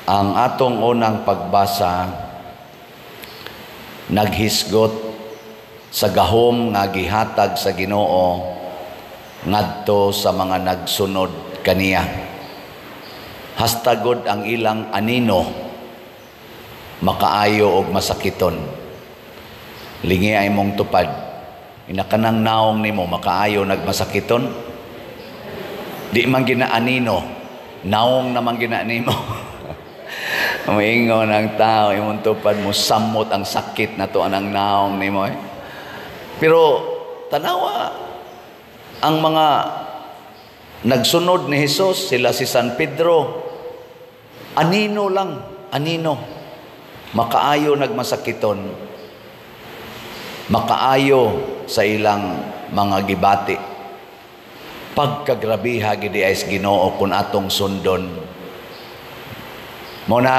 Ang atong unang pagbasa naghisgot sa gahom nga gihatag sa Ginoo ngadto sa mga nagsunod kaniya. Hastagod ang ilang anino makaayo og masakiton. Lingi ay mong tupad. Inakanang naong nimo makaayo nagmasakiton. Di man ginaanino, naong naman gina nimo. Moingon ang tao, imong tupad mo samot ang sakit na to anang naong nimo eh. Pero tanawa ang mga nagsunod ni Jesus, sila si San Pedro, anino lang, anino. Makaayo nagmasakiton. Makaayo sa ilang mga gibati. Pagkagrabiha gidi ay Ginoo kung atong sundon. Muna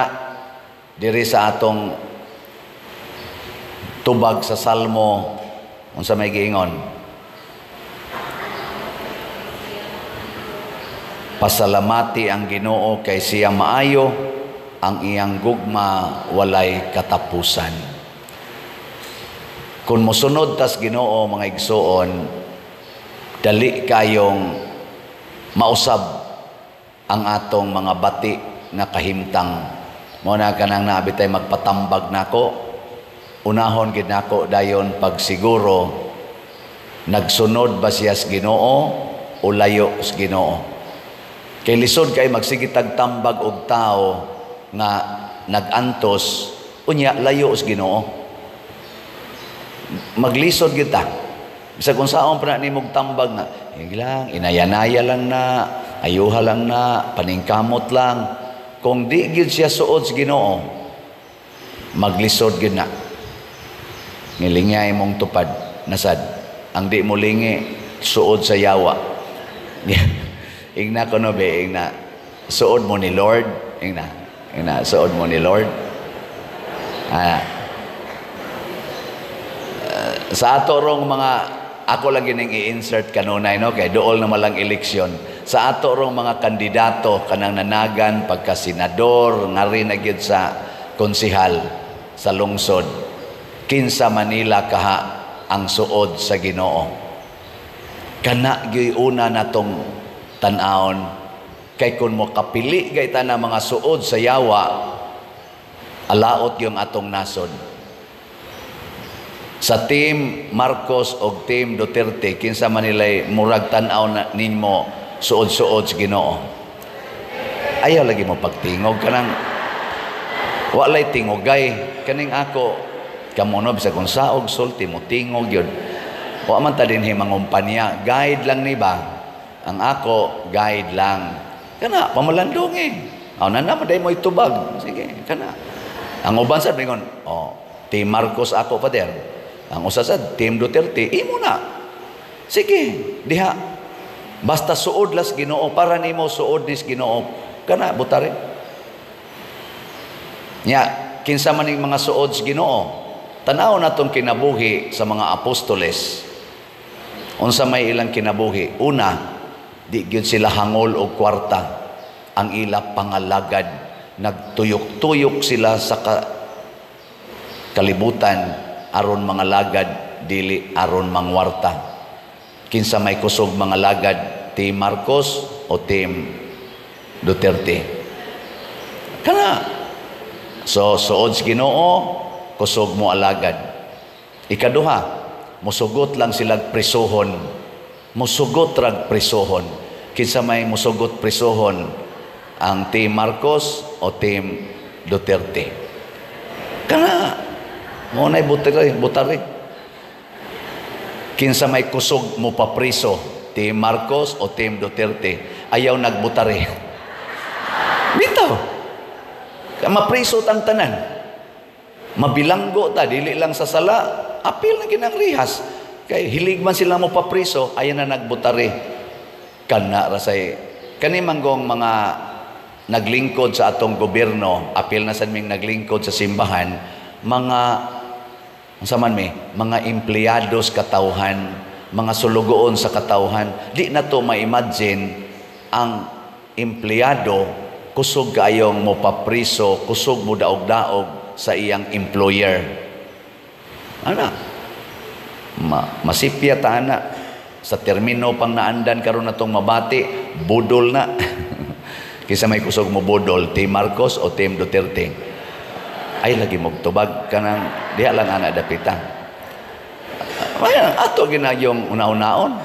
diri sa atong tubag sa Salmo, unsa may giingon? Pasalamati ang Ginoo kay siya maayo, ang iyang gugma walay katapusan. Kung mosunod tas Ginoo, mga igsuon, dali kayong mausab ang atong mga bati nga kahimtang. Mo na kanang naabitay magpatambag nako, unahon gid nako dayon pagsiguro nagsunod ba siya sa Ginoo o layo sa Ginoo. Kay lisod kay magsigitag tambag og tao nga nagantos unya layo sa Ginoo. Maglisod kita. Bisag unsaon pa na nimog tambag nga, lang, inayanaya lang na, ayuha lang na, paningkamot lang. Kung di gyud siya suod sa Ginoo, maglisod gyud na. Ngilingay mong tupad, nasad. Ang di mo lingi, suod sa yawa. Ingna ko no be, ingna. Suod mo ni Lord, ingna. Ingna, suod mo ni Lord. Sa ato rong mga, ako lang gining i-insert kanunay, no, kay dool na malang eleksyon. Sa ato rong mga kandidato kanang nanagan pagka senador, ngari na gyud sa konsihal sa lungsod, kinsa Manila kaha ang suod sa Ginoo. Kana gyud una natong tan-awon, kay kun mo kapili gay ta na mga suod sa yawa, alaot yung atong nasod. Sa team Marcos og team Duterte, kinsa man nilay murag tan-aw na ninmo suod-suod sa Ginoo? Ayaw lagi mo pagtingog kanang walay tingogay kaning ako kamo no, bisag kung saog sulti mo tingog yun. Wa man ta dinhi mangumpanya, guide lang ni ba? Ang ako guide lang. Kana pamalandong eh. Aw na na day mo itubag. Sige, kana. Ang uban sad mingon, oh, team Marcos ako pader. Ang usa sad team Duterte, imo na. Sige, diha. Basta suod las Ginoo, para nimo suod nis Ginoo. Kana butare. Nya, kinsa man ning mga suod sa Ginoo? Tan-aw natong kinabuhi sa mga apostoles. Unsa may ilang kinabuhi? Una, di gyud sila hangol og kwarta. Ang ila pangalagad, nagtuyok-tuyok sila sa kalibutan aron mga lagad, dili aron mangwarta. Kinsa may kusog mga lagad, Team Marcos o Team Duterte? Kana. So suod sa Ginoo, kusog mo alagad. Ikaduha, musugot lang sila presohon. Musugot rag presohon. Kinsa may musugot presohon, ang Team Marcos o Team Duterte? Kana. Mo na'y butari, butari. Kinsa may kusog mo papriso, Team Marcos o Team Duterte? Ayaw nagbutari. Bitaw. Mapriso tang tanan. Mabilanggo ta, dili lang sa sala, apil na ginang rihas. Kay hilig man sila mo papriso, ayaw na nagbutari. Kana rasay kani manggong mga naglingkod sa atong gobyerno, apil na sad ming naglingkod sa simbahan, mga unsa man mi, mga empleados katawhan, mga sulugoon sa katawhan. Di na to ma-imagine ang empleyado kusog kaayong mo papriso, kusog mo daog-daog sa iyang employer. Ana, masipya ta ana sa termino pang naandan karon natong mabati, budol na. Kisa may kusog mo budol, Team Marcos o Team Duterte? Ay lagi mogtubag kanang diha lang ana dapita. Ay, ato ginayong una-unaon.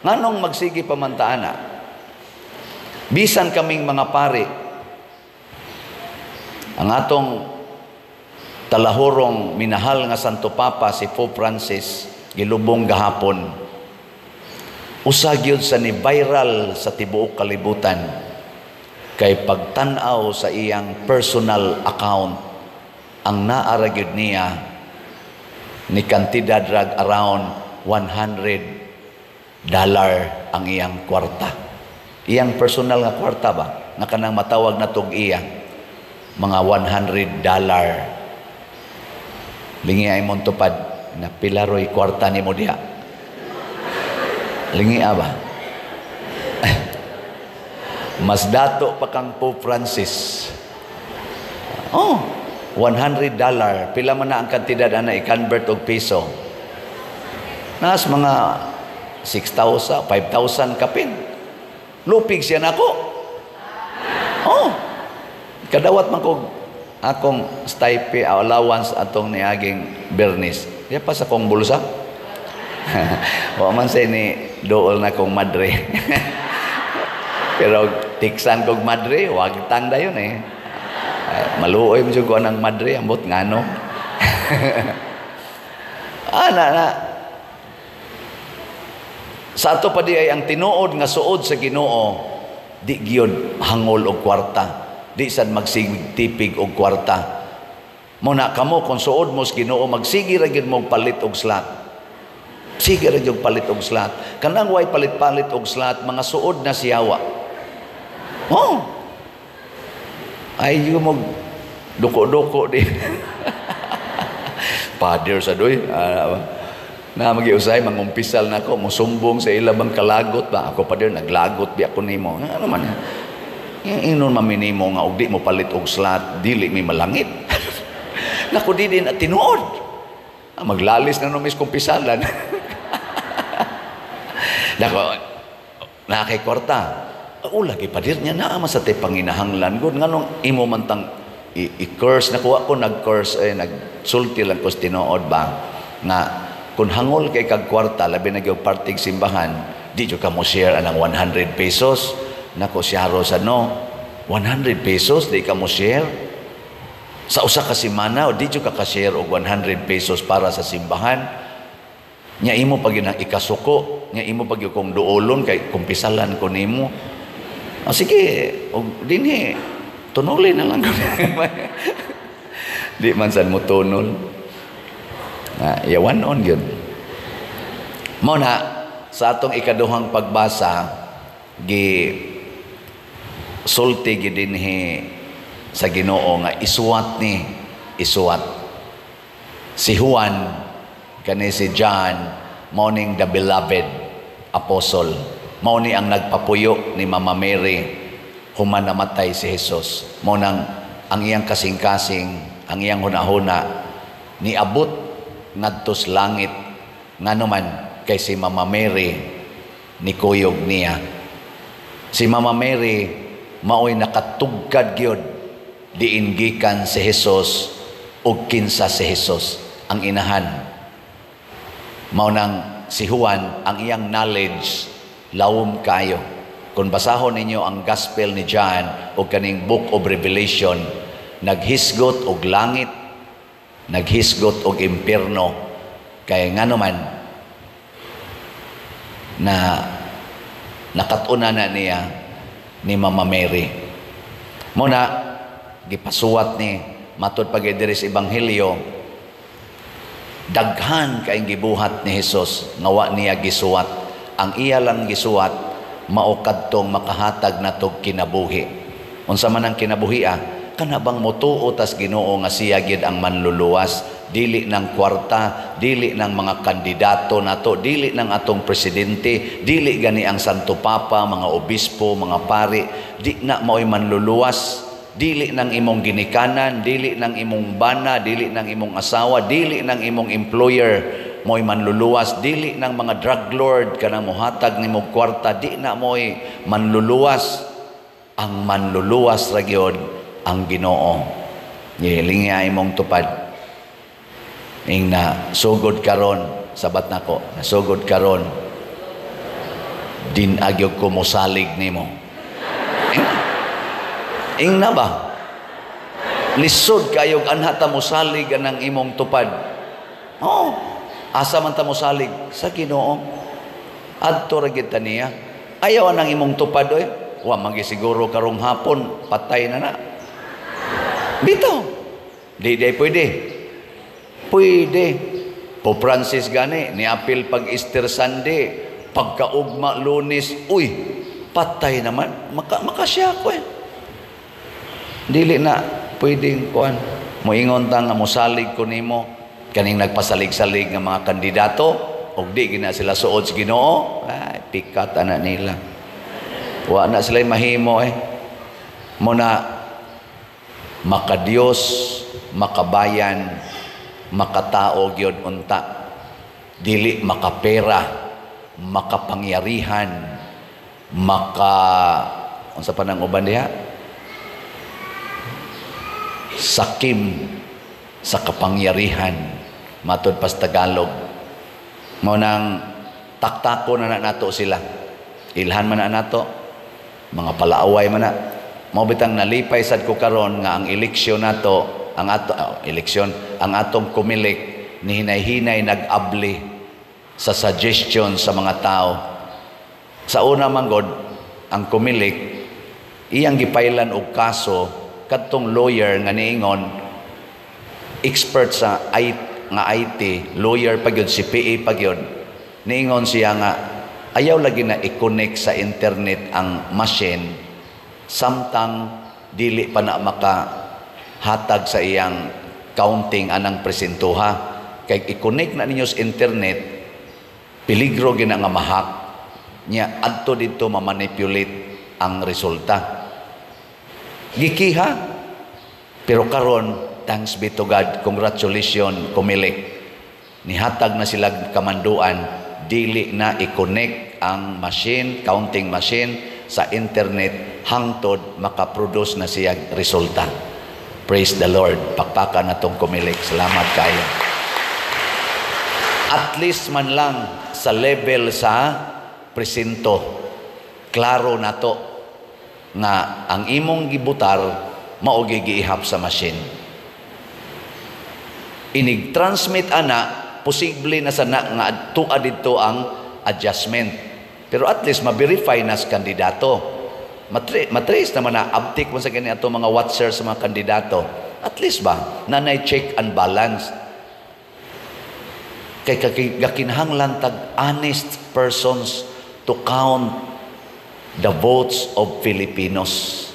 Nganong magsige pa man ta ana? Bisan kaming mga pari, ang atong talahurong minahal nga Santo Papa, si Pope Francis, gilubong gahapon, usa gyud sa ni viral sa tibuok kalibutan kay pagtan-aw sa iyang personal account, ang naa ra gyud niya ni kantidad rag around $100 ang iyang kwarta. Iyang personal nga kwarta ba? Nga kanang matawag na tog iya. Mga $100. Lingi ay mong tupad na pila roy kwarta nimo diha. Lingi ba? Mas dato pa kang Pope Francis. Oh, $100. Pila man na ang kantidad ana i-convert og piso? Nas mga 6,000, 5,000 kapin. Lupig siya nako. Oh. Kadawat man ko akong stipend, allowance atong niaging Bernis. Diya pa sa kong bulsa. Wa man say ni dool na kong madre. Pero tiksan kog madre, wag tang dayon eh. Ay, maluoy mo jud ko anang madre, ambot ngano. Ana na. Sa ato pa di ay ang tinuod nga suod sa Ginoo, di gyud hangol og kwarta, di sad magsigig tipig og kwarta. Mo na kamo, kung suod mo sa Ginoo, magsige ra gyud mo palit og slot. Sige ra gyud palit og slot. Kanang way palit-palit og slot, mga suod na siyawa. Oh. Ay mo duko-duko di. Father sa doy. Na magiusay mangumpisal na ako, musumbong sa ila bang kalagot ba ako pa naglagot bi ako nimo. Ano man? Ingnon man nimo nga og di mo palit og slot, dili mi malangit. Nako, di din tinuod. Maglalis na no mis kumpisalan. Nako, nakay kwarta. O lagi pa niya naa man sa tay panginahanglan gud, nganong imo man tang i-curse nakuha ko, nag-curse eh, nagsulti lang ko sa tinuod ba nga kung hangol kay kag kwarta, labi na gyud partig simbahan, di jud ka mo share anang 100 pesos. Nako, siyaro sa no 100 pesos di ka mo share sa usa ka semana o di jud ka ka-share og 100 pesos para sa simbahan nya imo pag yun ang ikasuko nya imo pag kung duolon kay kumpisalan ko nimo. Ah, sige, og dinhi tunulin na lang ko. Di man san mo tunol na yawan on yun. Mao na sa atong ikaduhang pagbasa, gi sulti gid dinhi sa Ginoo nga isuwat ni isuwat si Juan, kani si John, mao ning the beloved apostle, mao ni ang nagpapuyo ni Mama Mary human namatay si Jesus. Mao nang ang iyang kasing-kasing, ang iyang hunahuna niabot ngadto sa langit, ngano man kay si Mama Mary nikuyog niya. Si Mama Mary maoy nakatugkad gyud diin gikan si Jesus ug kinsa si Jesus, ang inahan. Mao nang si Juan, ang iyang knowledge lawom kayo. Kung basahon ninyo ang Gospel ni John o kaning Book of Revelation, naghisgot og langit, naghisgot og impierno, kay ngano man na nakat-unan na niya ni Mama Mary. Mao na gipasuwat ni matud pag diri sa Ebanghelyo, daghan kay gibuhat ni Jesus nga wa niya gisuwat. Ang iya lang gisuwat mao kadtong makahatag natog kinabuhi. Unsa man ang kinabuhi ah? Kana bang motuo tas Ginoo nga siya gid ang manluluwas, Dili ng kwarta, dili ng mga kandidato nato, dili ng atong presidente, dili gani ang Santo Papa, mga obispo, mga pari, di na mao'y manluluwas. Dili ng imong ginikanan, dili ng imong bana, dili ng imong asawa, dili ng imong employer mo'y manluluwas, dili ng mga drug lord kanang mohatag nimo kwarta, di na mo'y manluluwas. Ang manluluwas ra gyud ang Ginoo. Gilingi imong tupad. Ing na sugod karon, sabat nako, nasugod karon din agyog ko mosalig nimo. Ing na ba? Lisod kayog anha ta mosalig anang imong tupad. Oo. Asa man ta mosalig? Sa Ginoo. Adto ra gid ta niya. Ayaw anang imong tupad oy. Wa man siguro karong hapon patay na na. Bitaw. Di di pwede. Pwede. Pope Francis gani niapil pag Easter Sunday, pagkaugma Lunes, uy, patay naman. Makasya ko eh. Dili na pwedeng kuan. Moingon ta nga mosalig ko nimo kaning nagpasalig-salig nga mga kandidato og di gina sila suod sa Ginoo, ay pikat ana nila. Wa na sila mahimo eh. Mo na makadiyos, makabayan, makatao gyud unta. Dili makapera, makapangyarihan, maka unsa pa nang uban diha? Sakim sa kapangyarihan, matud pas Tagalog. Mao nang taktako na nato sila, ilhan man na nato, mga palaaway man na. Mao bitang nalipay sad ko karon nga ang eleksyon nato, ang ato eleksyon, ang atong Comelec ni hinay-hinay nag-abli sa suggestion sa mga tao. Sa una man god, ang Comelec iyang gipailan og kaso kadtong lawyer nga niingon expert sa IT, nga IT lawyer pa gyud, CPA pa gyud. Niingon siya nga ayaw lagi na i-connect sa internet ang machine samtang dili pa na makahatag sa iyang counting anang presintuha, kay i-connect na ninyo sa internet, peligro gina nga ma-hack nya, adto didto ma-manipulate ang resulta. Gikiha. Pero karon, thanks be to God, congratulations Comelec, nihatag na sila kamanduan, dili na i-connect ang machine, counting machine sa internet hangtod makaproduce na siya resulta. Praise the Lord. Pakpakan natong Comelec. Salamat kayo. At least man lang sa level sa presinto, klaro na to nga ang imong gibutar mao giihap sa machine. Inig transmit ana, posible na sana nga adtua didto ang adjustment. Pero at least ma-verify na sa kandidato. Matrace naman na abtik mo sa gani ato mga watchers sa mga kandidato. At least ba, nanay check and balance. Kay gakinahanglan tag honest persons to count the votes of Filipinos.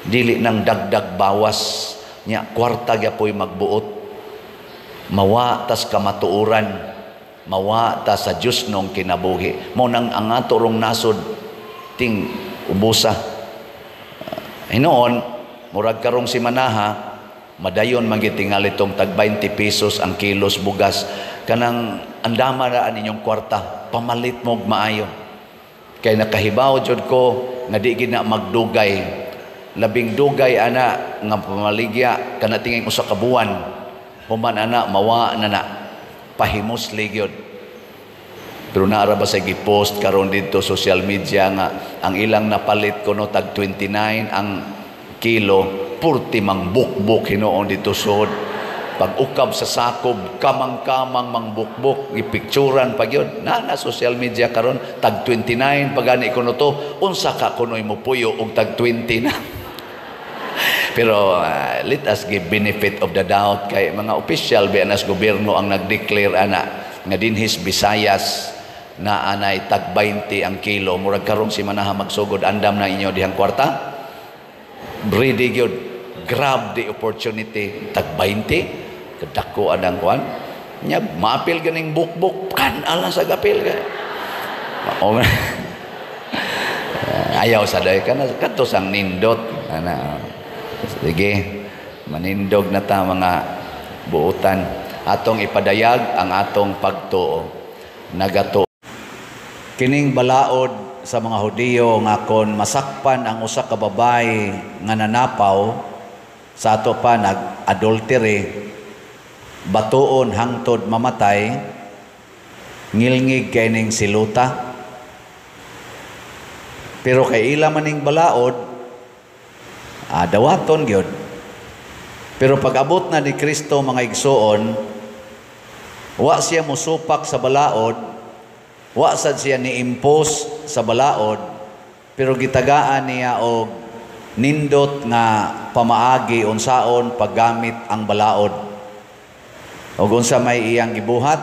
Dili nang dagdag bawas nya kwarta gyapoy magbuot. Mawa tas kamatuoran, mawa ta sa Dios nong kinabuhi. Mo nang ang ato rong nasod ting ubusa. Hinoon, murag karong si Manaha, madayon man gyud tingali tong tag 20 pesos ang kilos bugas. Kanang andama na ninyong kwarta, pamalit mo og maayo. Kay nakahibaw jud ko nga di gid na magdugay. Labing dugay ana nga pamaligya kana tingin usa ka buwan. Human ana mawa na na pahimusli gyud. Pero naara ba sa gipost karon didto social media nga ang ilang napalit kuno tag 29 ang kilo, purti mang bukbuk hinuon dito sud. Pag ukab sa sakob, kamang-kamang mangbukbuk, gipicturan pa gyud. Na na social media karon tag 29 pagani kuno to, unsa ka kunoy mo puyo og tag 20 na. Pero let us give benefit of the doubt kay mga official biya nas gobyerno ang nag-declare ana nga dinhis Visayas na anay tag 20 ang kilo. Murag karong si Manaha magsugod, andam na inyo dihang kwarta. Ready gyud, grab the opportunity, tag 20. Kadako anang kuan. Nya maapil ganing bukbuk kan ala sa gapil kay. O, ayaw sa day kana kadto sang nindot ana. Sige, manindog na ta mga buutan, atong ipadayag ang atong pagtuo. Nagato kining balaod sa mga Hudiyo nga kon masakpan ang usa ka babae nga nanapaw, sa ato pa nag-adultery, batuon hangtod mamatay. Ngilngig kay ning siluta, pero kay ila maning balaod, dawaton gyud. Pero pag abot na ni Kristo, mga igsoon, wa siya musupak sa balaod, wa sad siya ni impose sa balaod, pero gitagaan niya og nindot nga pamaagi unsaon paggamit ang balaod. Og unsa may iyang gibuhat?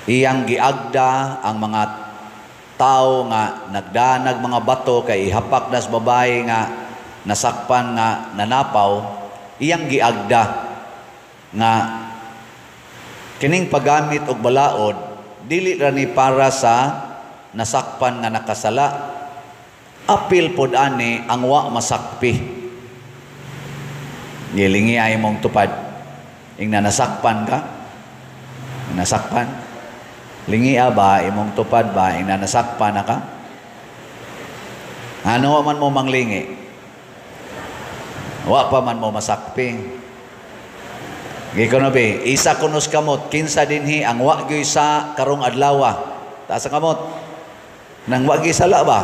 Iyang giagda ang mga tao nga nagdanag mga bato kay ihapak das babae nga nasakpan nga nanapaw. Iyang giagda nga kining paggamit og balaod dili ra ni para sa nasakpan nga nakasala, apil pod ani ang wa masakpi. Gilingi ay mong tupad ing nasakpan ka, nasakpan. Lingia ba imong tupad ba ing nasakpan na ka? Ano man mo manglingi? Wa pa man mo masakpi. Gikono be, isa kunos kamot, kinsa dinhi ang wa gyud sa karong adlaw? Taas ang kamot. Nang wa gyud sala ba?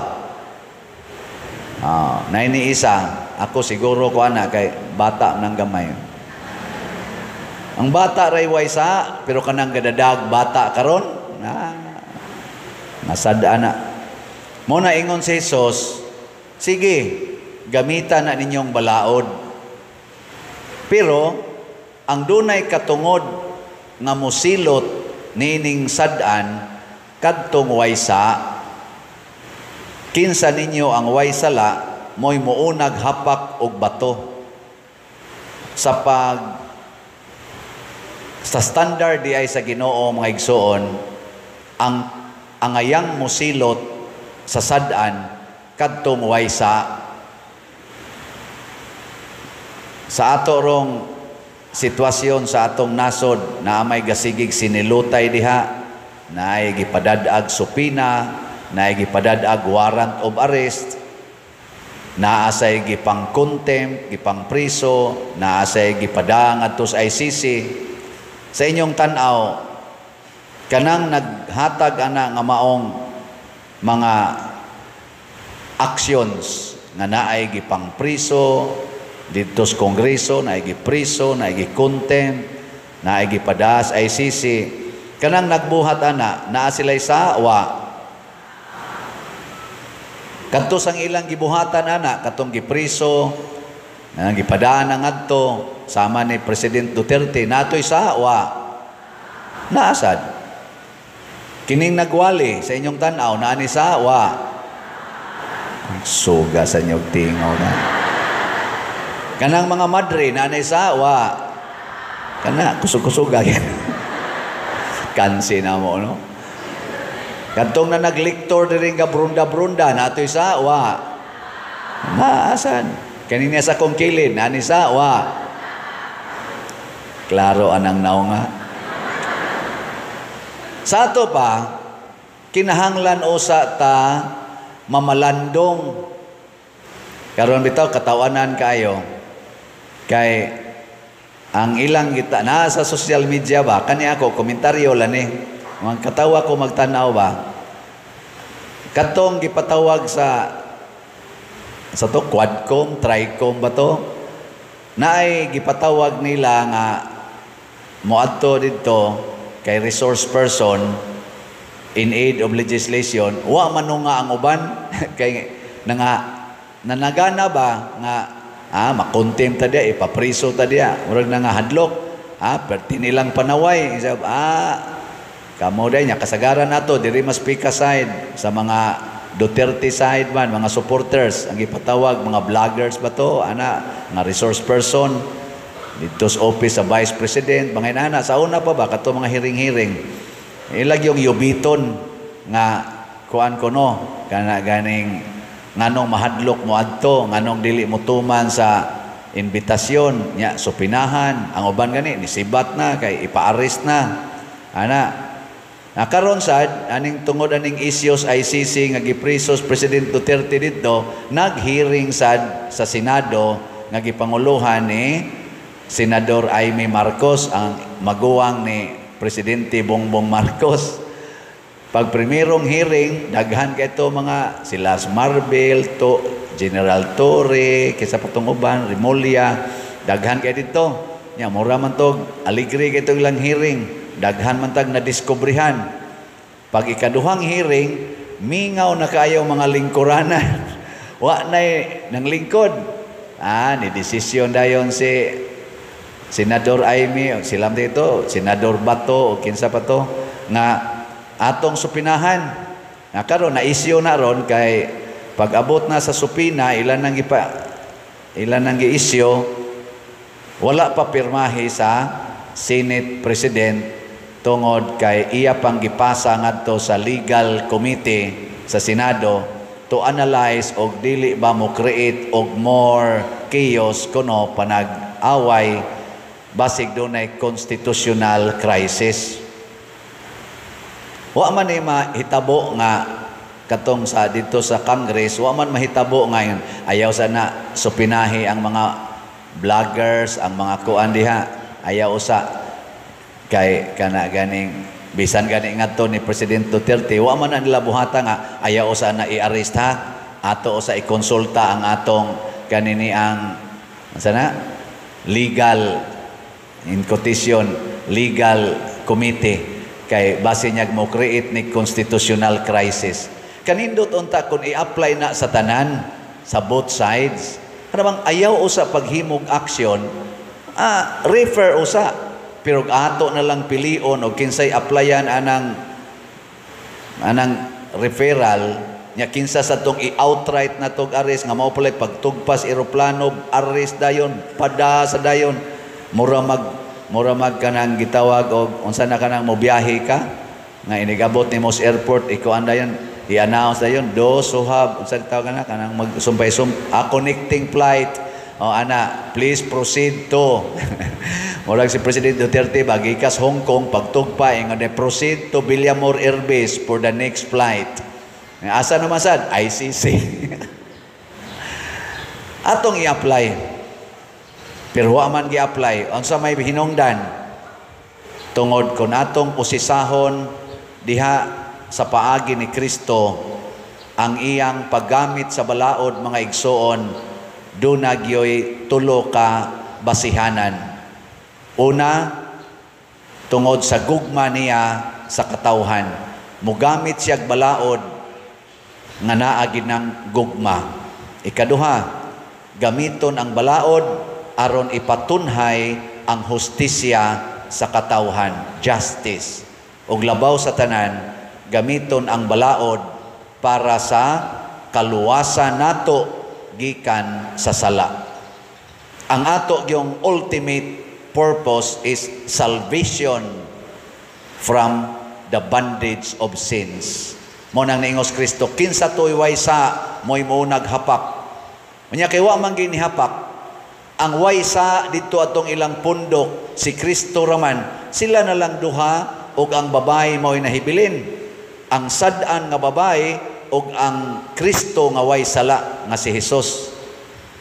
Nay ni isa, ako siguro ko ana kay bata nang gamay. Ang bata ray way sa, pero kanang gadadag bata karon, na nasad ana. Mo na ingon si Jesus, sige, gamitan na ninyong balaod. Pero ang dunay katungod nga mosilot nining sad-an kadtong way sa. Kinsa ninyo ang way sala, mo'y muunag hapak og bato. Sa pag sa standard di ay sa Ginoo, mga igsoon, ang angayang mosilot sa sad-an kadtong way sa. Sa ato rong sitwasyon sa atong nasod, na may gasigig sinilutay diha, naay gipadad-ag supina, naay gipadad-ag warrant of arrest, naa say gipang contempt, gipang priso, naa say gipadang adto sa ICC. Sa inyong tan-aw, kanang naghatag ana nga maong mga actions nga naay gipang priso didto sa Kongreso, naay gipriso, naay gikontempt, naay gipadas ICC, kanang nagbuhat ana, naa sila'y sa wa? Kadto sang ilang gibuhatan ana, katong gipriso, nang gipadaan ang adto sama ni President Duterte, natoy sa wa? Naasad. Kining nagwali, sa inyong tan-aw, naa ni sa wa? Suga sa inyong tingaw na. Kanang mga madre, naa ni sa wa? Kana kusog-kusog. Kansi na mo, no? Kadtong na nagliktor diri nga brunda-brunda, natoy sa wa? Naasan. Kanina sa kong kilid, naa ni sa wa? Klaro anang naunga. Sa ato pa, kinahanglan usa ta mamalandong. Karon bitaw katawanan kaayo kay ang ilang kita na sa social media ba, kani ako komentaryo lang ni. Mga katawa ko magtan-aw ba. Katong gipatawag sa to Quadcom, Tricom ba to? Naay gipatawag nila nga moadto didto kay resource person in aid of legislation. Wa man nga ang uban kay nanga nanagana ba nga makontempt ta diya, ipapriso ta diya, murag na nga hadlok, perti nilang panaway, isab, kamo day nya kasagaran nato diri mas pika side sa mga Duterte side man, mga supporters ang gipatawag, mga vloggers ba to ana nga resource person. Dito sa office sa Vice President, mga inana, sa una pa ba kato mga hearing-hearing. Ilag yung yubiton nga kuan ko no, kana ganing nganong mahadlok mo adto, nganong dili mo tuman sa imbitasyon nya, supinahan ang uban gani nisibat na kay ipa-arrest na ana. Nakaron sad aning tungod aning issues ICC nga gipresos President Duterte didto, nag-hearing sad sa Senado nga gipanguluhan ni Senador Imee Marcos, ang maguwang ni Presidente Bongbong Marcos. Pag primerong hearing, daghan kay ito mga sila Marbil, to General Torre, kaysa patong uban, Remulla, daghan kay dito. Nya mura man tog aligre kay itong ilang hearing, daghan man tag nadiskobrehan. Pag ikaduhang hearing, mingaw na kayo mga lingkuranan. Wa nay nang lingkod. Ah, ni desisyon dayon si Senador Imee, silam dito, Senador Bato, o kinsa pa to, nga atong supinahan. Na karon na issue na ron kay pag-abot na sa supina, ilan nang gi-issue, wala pa pirmahe sa Senate President tungod kay iya pang gipasa ngadto sa legal committee sa Senado to analyze og dili ba mo create og more chaos kuno panag-away, basig dunay constitutional crisis. Wa man ni mahitabo nga katong sa dito sa Congress, wa man mahitabo ngayon ayaw sana supinahi ang mga vloggers, ang mga kuan diha, ayaw usa kay kana ganing bisan gani ngadto ni President Duterte, wa man na nila buhata nga ayaw usa na i-arrest ha, ato usa ikonsulta ang atong kanini ang sana legal in quotation legal committee kay base niya mo create ni constitutional crisis. Kanindot unta kung i-apply na sa tanan sa both sides. Kana bang ayaw usa paghimog action, refer usa, pero ato na lang pilion og kinsay applyan anang anang referral nya, kinsa sa tong i-outright na tog arrest nga mao palay pagtugpas eroplano, arrest dayon, pada sa dayon. Mura mag kanang gitawag og unsa na kanang mobiyahe ka nga inigabot nimo sa airport, ikuan dayon, i-announce dayon those who have, unsa tawag na kanang magsumpay sum a connecting flight o ana, please proceed to. Murag si President Duterte bagikas Hong Kong, pagtugpa ingon, "Proceed to Villamor Air Base for the next flight." Asa naman sad? ICC. Atong i-apply. Pero wa man gi-apply. Unsa may hinungdan? Tungod kun atong usisahon diha sa paagi ni Kristo ang iyang paggamit sa balaod, mga igsoon, duna gyoy tulo ka basihanan. Una, tungod sa gugma niya sa katawhan. Mugamit siyag balaod nga naa gid ng gugma. Ikaduha, gamiton ang balaod aron ipatunhay ang hustisya sa katawhan, justice. Ug labaw sa tanan, gamiton ang balaod para sa kaluwasan nato gikan sa sala. Ang ato yung ultimate purpose is salvation from the bondage of sins. Mo nang niingos Kristo, "Kinsa to'y way sa, mo'y mo naghapak." Unya kay wa man ginihapak, ang way sa dito atong ilang pundok, si Kristo raman, sila na lang duha ug ang babae mo'y nahibilin. Ang sad-an nga babae ug ang Kristo nga way sala nga si Jesus.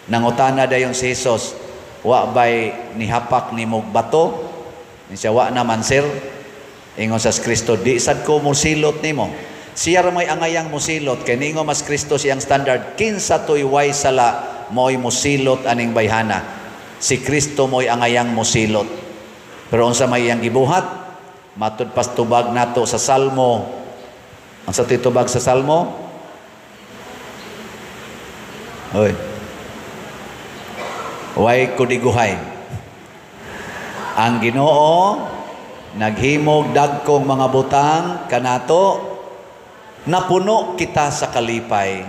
Nangutana dayon si Jesus, "Wa bay nihapak nimog bato?" Ni siya, "Wa naman, sir." Ingon sa Kristo, "Di sad ko mosilot nimo." Siya ra may angayang mosilot kay niingon mas Kristo, siyang standard, kinsa to'y way sala mo'y mosilot aning bayhana. Si Kristo mo'y angayang mosilot. Pero unsa may iyang gibuhat? Matud pas tubag nato sa Salmo. Unsa to'y tubag sa Salmo? Hoy. Way kudiguhay. Ang Ginoo naghimog dagkong mga butang kanato, napuno kita sa kalipay.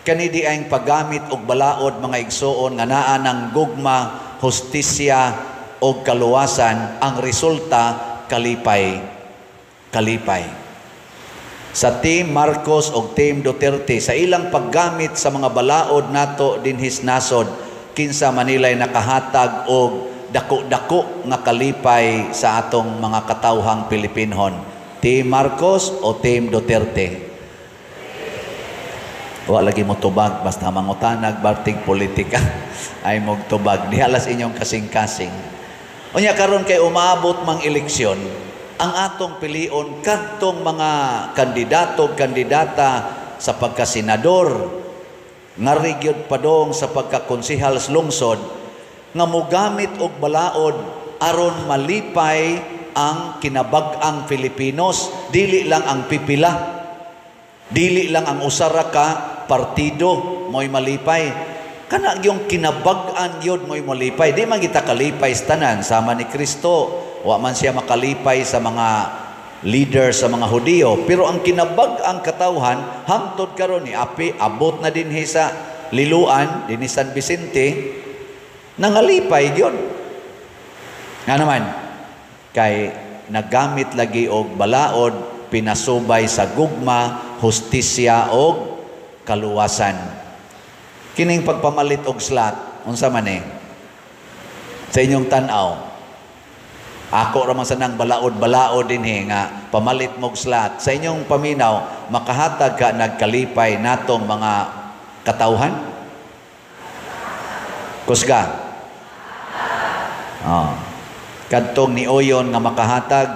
Kani di ang paggamit og balaod, mga igsoon, nga naa ng gugma, hustisya og kaluwasan. Ang resulta, kalipay, kalipay. Sa Team Marcos og Team Duterte, sa ilang paggamit sa mga balaod nato dinhis nasod, kinsa manilay nakahatag og dako-dako nga kalipay sa atong mga katawhang Pilipinhon? Team Marcos o Team Duterte? Wa lagi mo tubag, basta mangutanag bartig politika ay mog tubag di halas inyong kasing-kasing. Unya karon kay umaabot mang eleksyon, ang atong pilion kadtong mga kandidato, kandidata sa pagkasenador, ngari gyud padong sa pagkakonsehal sa lungsod, nga mogamit og balaod aron malipay ang kinabag-ang Filipinos, dili lang ang pipila, dili lang ang usara ka partido mo'y malipay, kana yung kinabag-an yun mo'y malipay. Di man kita kalipay sa tanan. Sama ni Kristo, wa man siya makalipay sa mga leader sa mga Hudiyo, pero ang kinabag-ang katawhan hangtod karon ni api abot na dinhi sa Liloan, dinhi San Vicente, nangalipay gyud. Nga naman kay nagamit lagi og balaod pinasubay sa gugma, hustisya og kaluwasan. Kining pagpamalit og slot, unsa man eh sa inyong tan-aw? Ako ra man sa nang balaod-balaod dinhi nga pamalit mog slot. Sa inyong paminaw, makahatag ka nagkalipay natong mga katawhan? Kusga. Oh. Kadtong niuyon nga makahatag,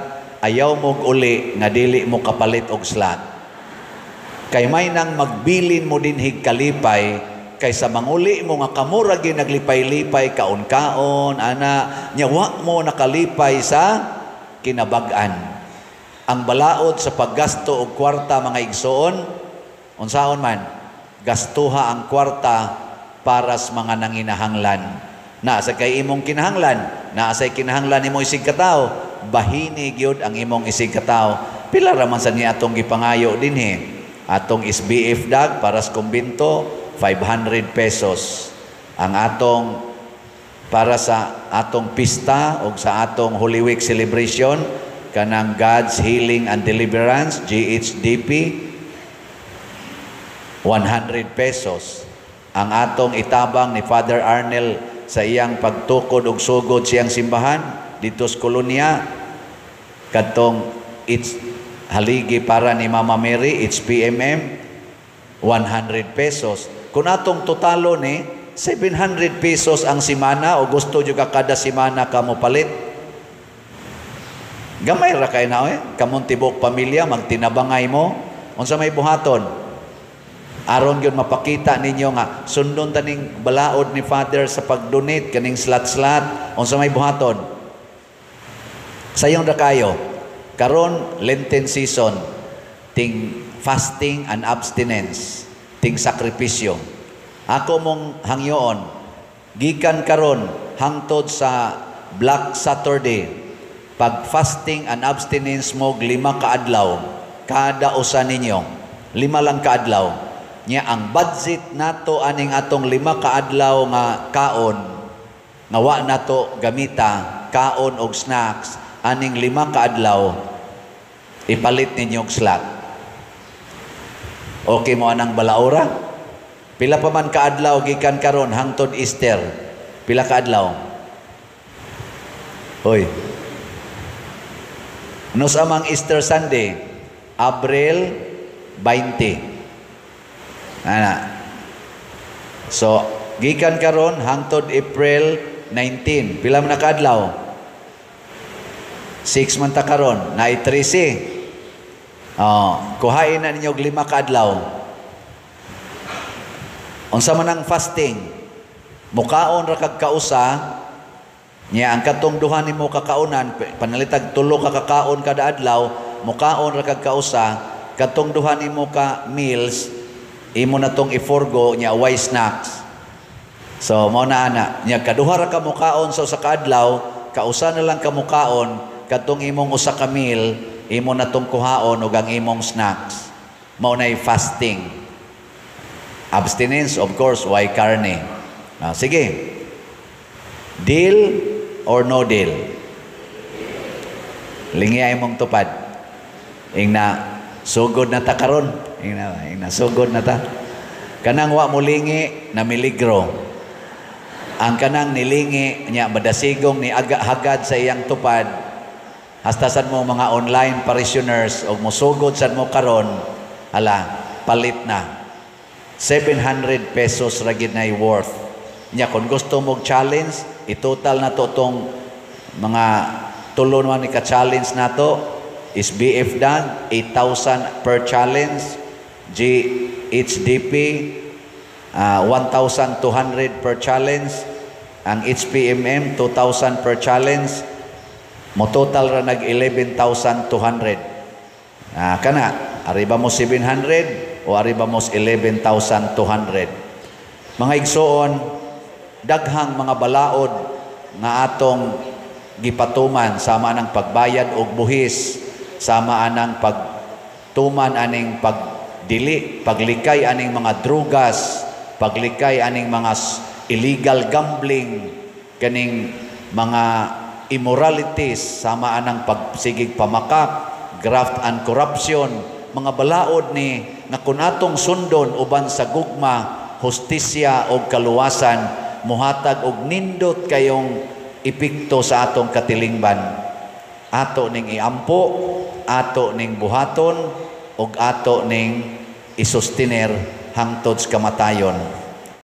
ayaw mog uli nga dili mo kapalit og slot. Kay may nang magbilin mo dinhig kalipay kaysa manguli mo nga kamura gyud naglipay-lipay kaon-kaon ana nya wa mo nakalipay sa kinabag-an. Ang balaod sa paggasto og kwarta, mga igsoon, unsaon man gastuha ang kwarta para sa mga nanginahanglan. Naa sa kay imong kinahanglan, naa say kinahanglan nimo isig katawo, bahini gyud ang imong isig katawo. Pila ra man sa ni atong gipangayo dinhi? Atong SBF dag para sa kumbinto, 500 pesos. Ang atong para sa atong pista o sa atong Holy Week celebration kanang God's Healing and Deliverance, GHDP, 100 pesos. Ang atong itabang ni Father Arnel sa iyang pagtukod og sugod siyang simbahan dito sa kolonya, kadtong it's haligi para ni Mama Mary, HPMM, 100 pesos. Kung atong totalo ni 700 pesos ang simana, o gusto nyo ka kada simana ka mo palit, gamay ra kay na eh. Kamong tibok pamilya magtinabangay mo, unsa may buhaton aron gyud mapakita ninyo nga sundon taning balaod ni Father sa pag-donate kaning slot-slot? Unsa may buhaton? Sayon ra kayo. Karon Lenten season, ting fasting and abstinence, ting sakripisyo. Ako mong hangyoon, gikan karon hangtod sa Black Saturday, pag fasting and abstinence mo 5 ka adlaw kada usa ninyo, 5 lang ka adlaw. Nya ang budget nato aning atong 5 ka adlaw nga kaon nga wa nato gamita kaon og snacks, aning 5 ka adlaw ipalit ninyo og slot. Okay mo anang balaora? Pila pa man kaadlaw gikan karon hangtod Easter? Pila kaadlaw? Hoy. Ano sa amang Easter Sunday? Abril 20. Ana. So, gikan karon hangtod April 19. Pila man na kaadlaw? 6 man ta karon, naay 13. Oh, kuhain na ninyo og 5 kaadlaw. Unsa man ang fasting? Mukaon ra kag kausa, nya ang katong duha nimo kakaunan, panalitag 3 ka kakaon kada adlaw, mukaon ra kag kausa, katong duha nimo ka meals imo na tong i-forgo, nya way snacks. So mao na ana, nya kaduha ra ka mukaon sa usa ka adlaw, kausa na lang ka mukaon, katong imong usa ka meal imo na tong kuhaon og ang imong snacks. Mao nay fasting. Abstinence, of course, why carne. Sige. Deal or no deal? Lingi ay mong tupad. Ingna, sugod na ta karon. Ingna, ingna, sugod na ta. Kanang wa mo lingi, na miligro. Ang kanang nilingi, nya madasigong ni aga hagad sa iyang tupad, hasta sad mo mga online parishioners og mosugod sad mo karon, hala, palit na. 700 pesos ra gid nay worth. Nya kung gusto mo challenge, i-total na to tong mga tulo naman ni ka challenge nato is BF Dan 8,000 per challenge, GHDP 1,200 per challenge, ang HPMM 2,000 per challenge, mo total ra nag 11,200. Kana ariba mo 700 o ariba mo 11,200. Mga igsoon, daghang mga balaod nga atong gipatuman sama ng pagbayad og buhis, sama anang pagtuman aning pagdili, paglikay aning mga drugas, paglikay aning mga illegal gambling, kaning mga immoralities, sama anang pagsigig pamakak, graft and corruption, mga balaod ni nga kun atong sundon uban sa gugma, hustisya og kaluwasan, muhatag og nindot kayong epekto sa atong katilingban. Ato ning iampo, ato ning buhaton, ug ato ning isustiner hangtod sa kamatayon.